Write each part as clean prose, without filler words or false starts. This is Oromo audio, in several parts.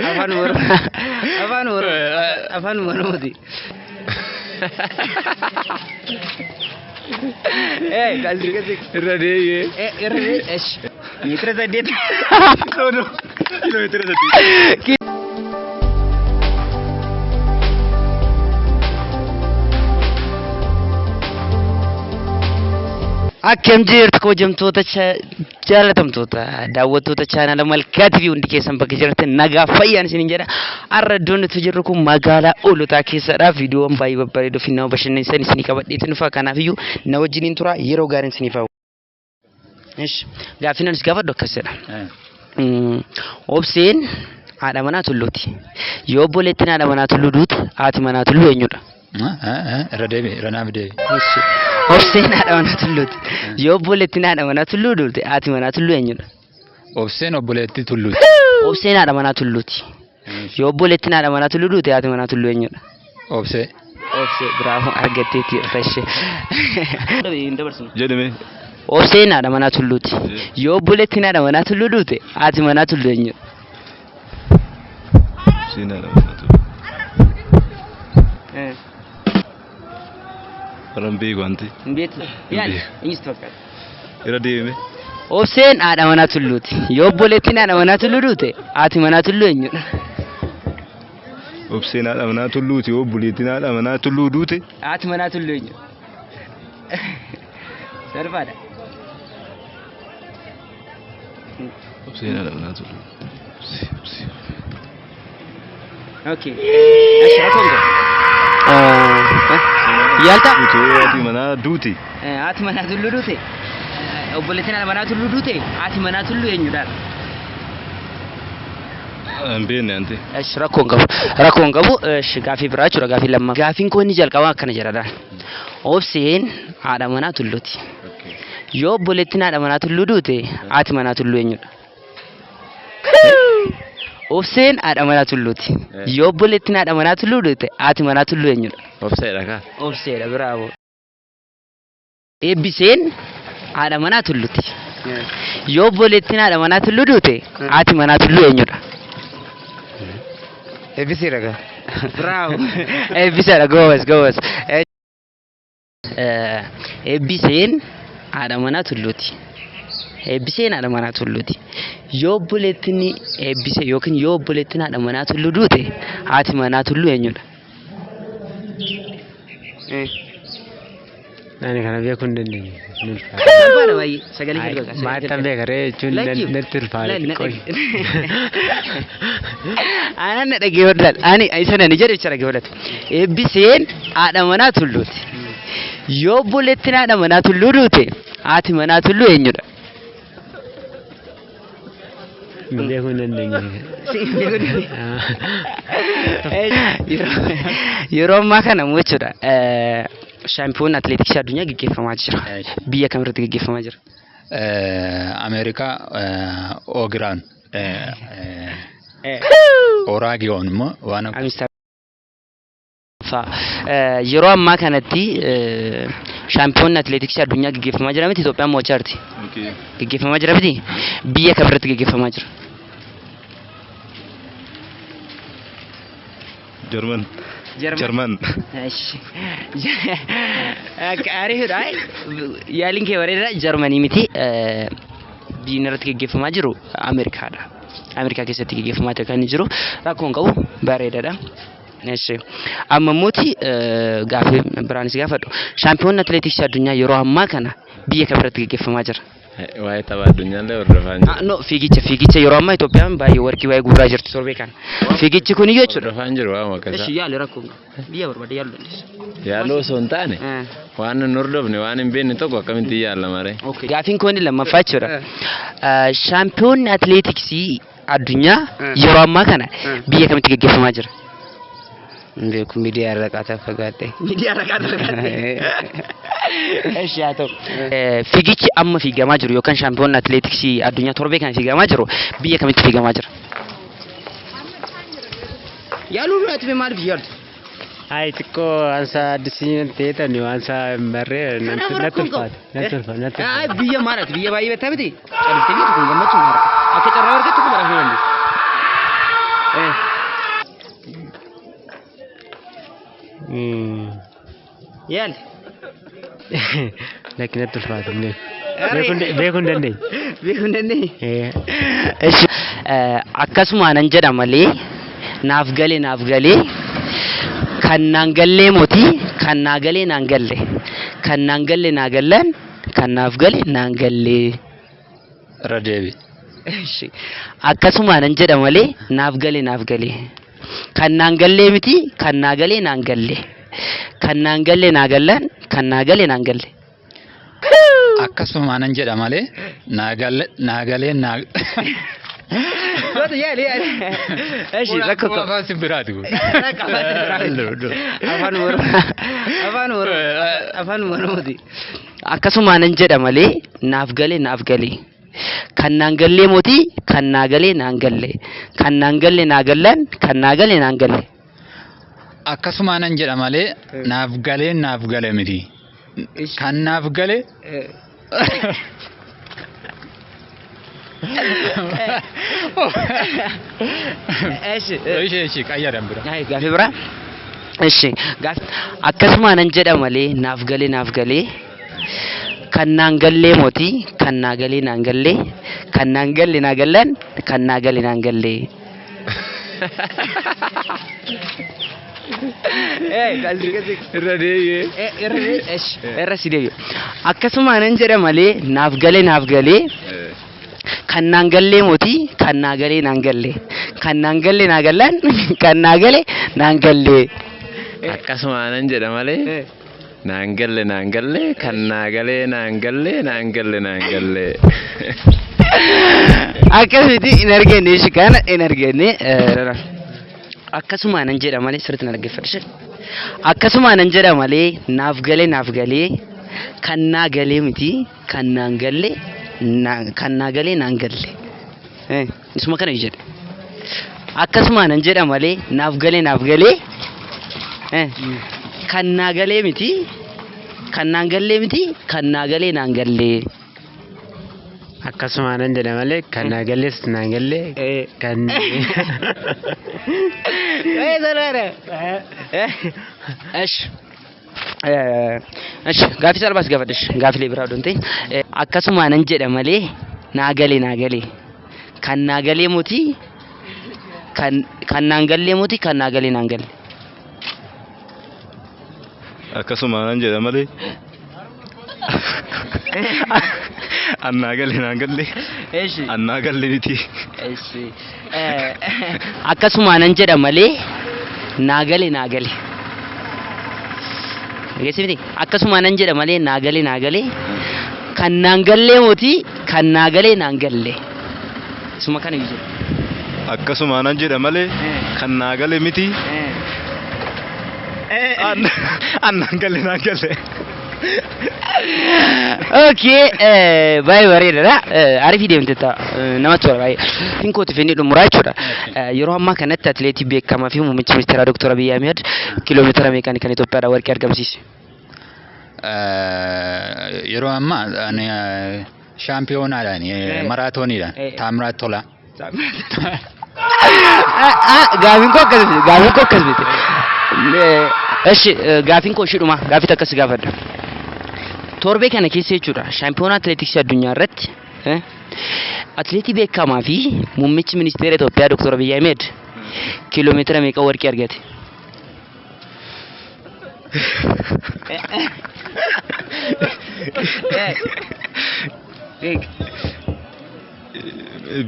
Afaan Oromoo. Afaan Oromoo. Afaan Oromooti. Irra deebi'ee. Irra deebi'ee. Meetira 8. Kiiloomeetira 8. Akkam jirtu kabajamtoota, jaalatamtoota daawwattoota chaanaala Malkaa TV, hundi keessan bakka jirtan nagaa fayyaan isiniin jedha. Har'a iddoon nuti jirru kun magaalaa Hoolotaa keessadha. Viidiyoon baay'ee babbareedoo fi nama bashannansiisan isinii qabadheetu dhufa. Kanaafiyyuu na wajjiniin tura, yeroo gaariin isiniif haa. Ish, gaaffiin anis gaafadhu akkas jedha. Obseen haadha manaa Tulluuti. Yoo obboleettiin haadha manaa Tulluu duute, haati manaa Tulluu eenyudha? Irra deebi'i, irra naaf deebi'i. Obseen haadha manaa Tulluuti. Yoo obboleettiin haadha manaa Tulluu duute, haati manaa Tulluu eenyudha? Obseen obboleettii Tulluuti. Obseen haadha manaa Tulluuti. Yoo obboleettiin haadha manaa Tulluu duute, haati manaa Tulluu eenyudha? Obsee. Obsee, bravo, argatteetti jirta ishee. Jedhame. Obseen haadha manaa Tulluuti. Yoo obboleettiin haadha manaa Tulluu duute, haati manaa Tulluu eenyudha? Obseen haadha manaa Tulluu. Karan beeku anti. Hin beektu? Yaali, eenyutu fakkaata? Irra deebime. Obseen haadha manaa Tulluuti. Yoo obboleettiin haadha manaa Tulluu duute, haati manaa Tulluu eenyudha? Obseen haadha manaa Tulluuti. Yoo obboleettiin haadha manaa Tulluu duute. Haati manaa Tulluu eenyudha? Salphaadha. Obseen haadha manaa Tulluu. Obsee, obsee. Okay. Eshi, rakkoon qabu. Yaalta? Utuu haati manaa duute. Haati manaa Tulluu duute? Obboleettiin haadha manaa Tulluu duute? Haati manaa Tulluu eenyudha? Hin beekne anti. Eshi, rakkoon qabu. Rakkoon qabu. Eshi, gaafii biraa jechuudha, gaafii lammaa. Gaafiin koo inni jalqabaa akkana jedha. Obseen haadha manaa Tulluuti. Yoo obboleettiin haadha manaa Tulluu duute, haati manaa Tulluu eenyudha? Obseen haadha manaa Tulluuti. Yoo obboleettiin haadha manaa Tulluu duute, haati manaa Tulluu eenyudha? Obseedha kaa. Obseedha, bravo. Eebbiseen haadha manaa Tulluuti. Yoo obboleettiin haadha manaa Tulluu duute, haati manaa Tulluu eenyudha? Eebbiseedha kaa. Bravo. Eebbiseedha, goobas goobas. Eebbiseen haadha manaa Tulluuti. Eebbiseen haadha manaa Tulluuti. Yoo obboleettiin eebbise yookiin yoo obboleettiin haadha manaa Tulluu duute, haati manaa Tulluu eenyudha? Ani kana beekuu hin dandeenye. Ni ulfaata. Salphaadha baay'ee. Sagalee gadi baqa. Maattan beeka ree jechuun natti ulfaata xiqqoo. Aannan na dhaggeeffadhu. Ani isa nani jedhu jecha dhaggeeffadhu. Eebbiseen haadha manaa Tulluuti. Yoo obboleettiin haadha manaa Tulluu duute, haati manaa Tulluu eenyudha? Beekuu hin dandeenye. Yeroo ammaa kana immoo jechuudha, shaampiyoon atileetiksii addunyaa gaggeeffamaa jira. Biyya kamirratti gaggeeffamaa jira? Ameerikaa, Oogiraan. Oraagiyoon immoo waan akka. Yeroo ammaa kanatti shaampiyoonni atileetiksii addunyaa gaggeeffamaa jira miti? Itoophiyaan mo'achaa jirti. Gaggeeffamaa jira miti? Biyya kamirratti gaggeeffamaa jira? Jarman. Jarman. Ariifidha. Yaaliin kee bareedaadha. Jarmanii miti. Biyyi irratti gaggeeffamaa jiru Ameerikaadha. Ameerikaa keessatti gaggeeffamaa kan inni jiru, rakkoon qabu, bareedaadha. Eshi. Amma immooti gaaffii biraanis gaafadhu. Shaampiyoonni atileetiksii addunyaa yeroo ammaa kana biyya kamirratti gaggeeffamaa jira? Waa'ee tapha addunyaallee hordofaa hin jiru. No, fiigicha yeroo ammaa Itoophiyaan baay'ee warqii baay'ee guuraa jirti torbee kana. Fiigichi kun iyyuu jechuudha. Hordofaa hin jiru waa'uma akkasaa. Eshi, yaali, rakkoon qabu. Biyya barbaade yaaluu dandeessa. Yaaluu osoo hin taane, waan hin hordofne, waan hin beekne tokko akkamitti yaalla maree? Okay. Gaaffiin koo inni lammaffaa jechuudha. Shaampiyoonni atileetiksii addunyaa yeroo ammaa kana biyya kamitti gaggeeffamaa jira? Hin beeku, miidiyaa irra qaataa fagaadhe. Miidiyaa irra qaataa fagaadhe. Eshi, haa ta'u. Fiigichi amma fiigamaa jiru yookaan shaampiyoonni atileetiksii addunyaa torbee kana fiigamaa jiru biyya kamitti fiigamaa jira? Yaaluu duraati, maaliif yaaltu? Ay, xiqqoo ansa addisii ta'eetani waan isaa hin barree natti ulfaata. Natti ulfaata. Natti Ay, biyya maalaati? Biyya baay'ee beektaa miti? Califtee beektu kun gammachuu maala? Akka carraa argattu kun badhaafamuu dandeessa. Yaali. Lakki natti ulfaatu hin beeku. Beekuu hin dandeenye. Beekuu hin dandeenye. Akkasuma nan jedha malee naaf galee naaf galee kan naan gallee mootii kan naa galee naan galle kan naan galle naa gallan kan naaf gale naan gallee. Irra deebi. Akkasuma nan jedha malee naaf galee naaf galee kan naan gallee miti kan naa galee naan galle kan naan galle naa gallan kan naa gale naan galle. Akkasuma nan jedha malee naa galee naa galee naa. Goota yaali yaali. Eshi rakkoo qaba. Afaan simbiraati kun. Afaan Oromoo. Afaan Oromoo. Afaan Oromooti. Akkasuma nan jedha malee naaf galee naaf galee. Kan naan gallee mootii kan naa galee naan galle. Kan naan galle naa gallan kan naa gale naan galle. Akkasuma nan jedha malee naaf galee naaf gale miti. Kan naaf gale. Eshi. Ishee ishee qayyadan bira. Gaaffii biraa. Eshi akkasuma nan jedha malee naaf galee naaf galee kan naan gallee mootii kan naa galee naan gallee kan naan galle naa gallan kan naa gale naan gallee. Irra deebi'ee. Irra si deebi'e. Akkasuma nan jedha malee naaf galee naaf galee kan naan gallee mootii kan naa galee naan galle kan naan galle naa gallan kan naa gale naan gallee. Akkasuma nan jedha malee naan galle naan galle kan naa galee naan galle naan galle naan galle. Akkasitti hin arganne ishee kana hin arganne. Akkasuma nan jedha malee sirriitti na dhaggeeffadhu. Akkasuma nan jedha malee naaf galee naaf galee kan naa galee miti kan naan galle kan naa galee naan galle. Isuma kana jedhe. Akkasuma nan jedha malee naaf galee naaf galee kan naa galee miti kan naan gallee miti kan naa galee naan galle. Akkasuma nan jedha malee kan naa galles naan galle kan. Esh. Esh gaaffii salphaas gaafadhu gaaffilee biraa odoo hin ta'in. Akkasuma nan jedha malee naa galee naa galee kan naa galee mootii kan naan gallee mootii kan naa galee naan galle. Akkasuma nan jedha malee. Annaa galle naan galle. Annaa galle miti. Akkasuma nan jedha malee naa gale naa gale. Dhageessi miti? Akkasuma nan jedha malee naa gale naa gale. Kan naan gallee mootii kan naa galee naan galle. Isuma kana jedha. Akkasuma nan jedha malee kan naa gale miti. Annaan galle naan galle. Okay, baay'ee bareedaadha. Ariifii deemte ta'a. Namatti tola baay'ee. Hinkootiif inni xumuraa jechuudha. Yeroo ammaa kanatti atileetii beekamaa fi muummicha ministeeraa Dr. Abiyyi Ahmed kiiloomeetira meeqaan kan Itoophiyaadhaa warqee argamsiise? Yeroo ammaa ani shaampiyonaadhaan maraatooniidhaan Taamiraat Tolaa. Gaafiin koo akkas miti. Gaafiin koo akkas miti. Eshi gaafiin koo ishidhuma gaaffii takkas gaafadha. Torbee kana keessa jechuudha shaampiyoonaa atileetiksii addunyaa irratti atileetii beekamaa fi muummichi ministeera Itoophiyaa Dr. Abiyyi Ahmed kiiloomeetira meeqa warqee argate?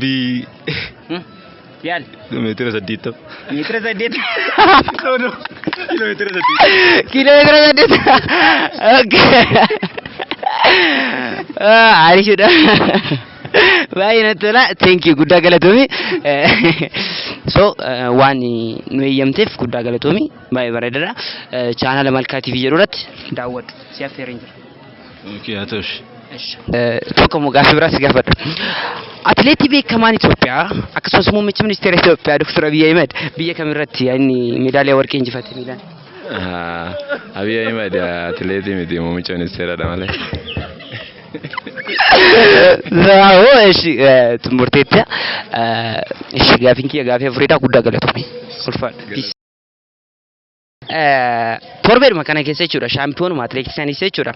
Bi Yaali. Meetira 80. Meetira 8. No. Kiiloomeetira 8. Kiiloomeetira 8. Okay. Ariifidha. Baay'ee natti tola. Thank you guddaa galatoomi. So waan nu eeyyamteef guddaa galatoomi. Baay'ee bareedaadha. Chaanaala Malkaa TV jedhu irratti daawwadhu. Si affeereen jira. Okay, haa ta'u. Tokko immoo gaaffii biraas gaafadha. Atileetii beekamaan Itoophiyaa akkasumas muummichi ministeera Itoophiyaa Dr. Abiyyi Ahmed biyya kamirratti inni meedaaliyaa warqee injifate miilaan? Abiyyi Ahmed atileetii miti muummicha ministeeraadha malee. Zaawoo eshi xumurteetta. Eshi gaafiin kiyya gaafii afuridha guddaa galatoome. Ulfaadha. Torbeedhuma kana keessa jechuudha shaampiyoonuma atileetiksii jechuudha.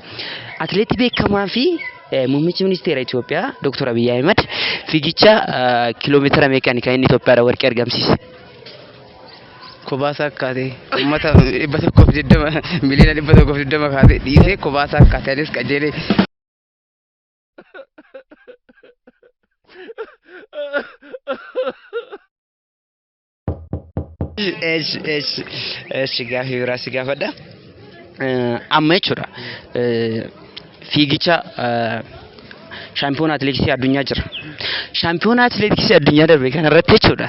Atileetii beekamaa fi muummichi ministeera Itoophiyaa Dr. Abiyyi Ahimad fiigicha kiiloomeetira meeqaan kan inni Itoophiyaadhaa warqee argamsiise? Kophaa akkaate uummata 120 miliyoona 120 kaase dhiisee kophaa akkaate anis qajeelee. Eshi eshi eshi gaafii biraa si gaafadha. Amma jechuudha fiigicha shaampiyoona atileetiksii addunyaa jira. Shaampiyoona atileetiksii addunyaa darbe kanarratti jechuudha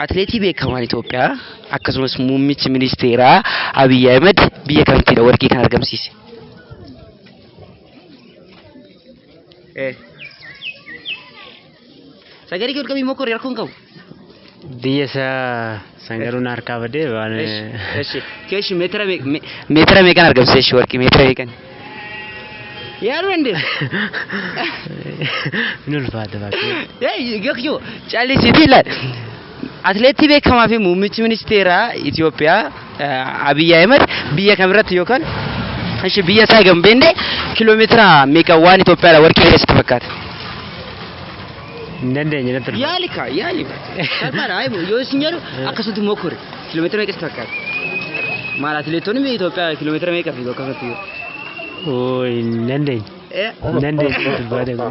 atileetii beekamaan Itoophiyaa akkasumas muummichi ministeeraa Abiyyi Ahimad biyya kamittiidha warqii kan argamsiise? Sagalee kee ol qabii mokkori rakkoon qabu. Biyya isaa san garuu na harkaa badee waan. Eshi keeshi meetira meetira meeqan argamsiise eshi warqii meetira meeqan? Yaaduu dandeessa. Ni ulfaata bakkee. Gakkiyoo callisiitii ilaali. Atileetii beekamaa fi muummichi ministeeraa Itoophiyaa Abiyyi Ahimad biyya kamirratti yookaan ishi biyya isaa egaa hin beekne kiiloomeetira meeqa waan Itoophiyaadha warqii keessatti fakkaata? Hin dandeenye natti ulfaata. Yaali kaa yaali. Salphaadha yoo isin jedhu akkasumatti mokkori kiiloomeetira meeqa sitti fakkaata? Maal atileetonni biyya Itoophiyaa kiiloomeetira meeqa fiigu akkasumatti? Oo hin dandeenye. Hin dandeenye natti ulfaata.